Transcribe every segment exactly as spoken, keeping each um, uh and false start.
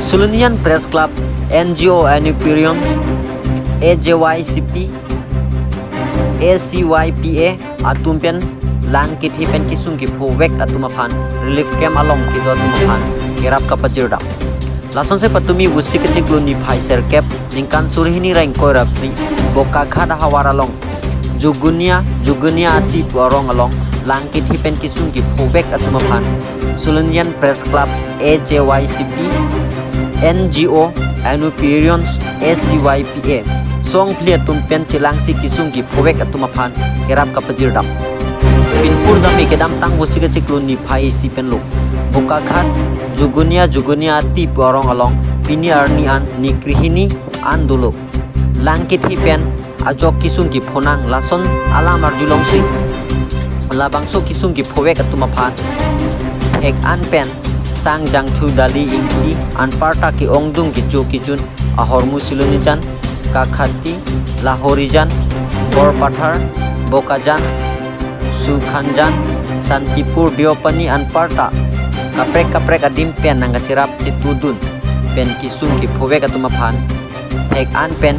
Silonijan Press Club, N G O Anupirion, A J Y C P, A C Y P A atum pen lang kethe pen kesung kephovek atum aphan relief camp along kedo atum aphan kerap kapajirdam. Lasonsi patumi Vosik kachiklo niphai serkep ningkan suri hini ra ingkoi ra phli Bokaghat ahavar along Jugunia, Jugunia Ati pu arong along lang kethe pen kesung kephovek atum aphan Silonijan Press Club, A J Y C P, N G O Anupirion, A C Y P A song phli atum pen chelangsi kesung kephovek atum aphan kerap kapajirdam. Pinpur dame kedamtang Vosik kachiklo niphai isi penlo Bokaghat Jugunia, Jugunia Ati pu arong along pini arni an nikrehini an dolo. Lang kethe pen ajok kesung kephonang lason alam arjulongsi labangso kesung kephovek atum aphan thek an pen Sangjangthu Dali Ingti anparta ke-ongdung kecho kejun ahormu Silonijan, Kakhati, Lahorijan, Borpathar, Bokajan, Sukhanjan, Santipur, Deopani anparta kaprek kaprek adim pen nangkacherap chetudun pen kesung kephovek atum aphan thek an pen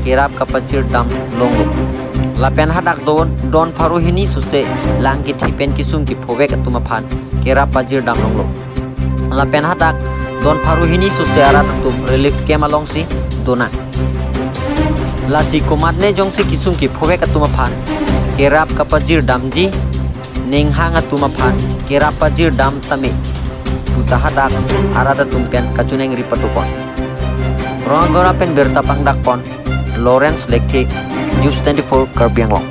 kerap kapajirdam longlo. Lapen hadak don, don pharo hini sose lang kethe pen kesung kephovek atum aphan kerap pajirdam longlo. Lapen hadak don pharo hini sose arat atum relief camp alongsi donang. Lasi komatne jongsi kesung kephovek atum aphan kerap kapajirdamji, ninghang atum aphan kerap pajirdam tame puta hadak arat atum pen kachiningri patupon. Rongagora pen birta pangdakpon Lawrence Lekthe, News twenty-four Karbi Anglong.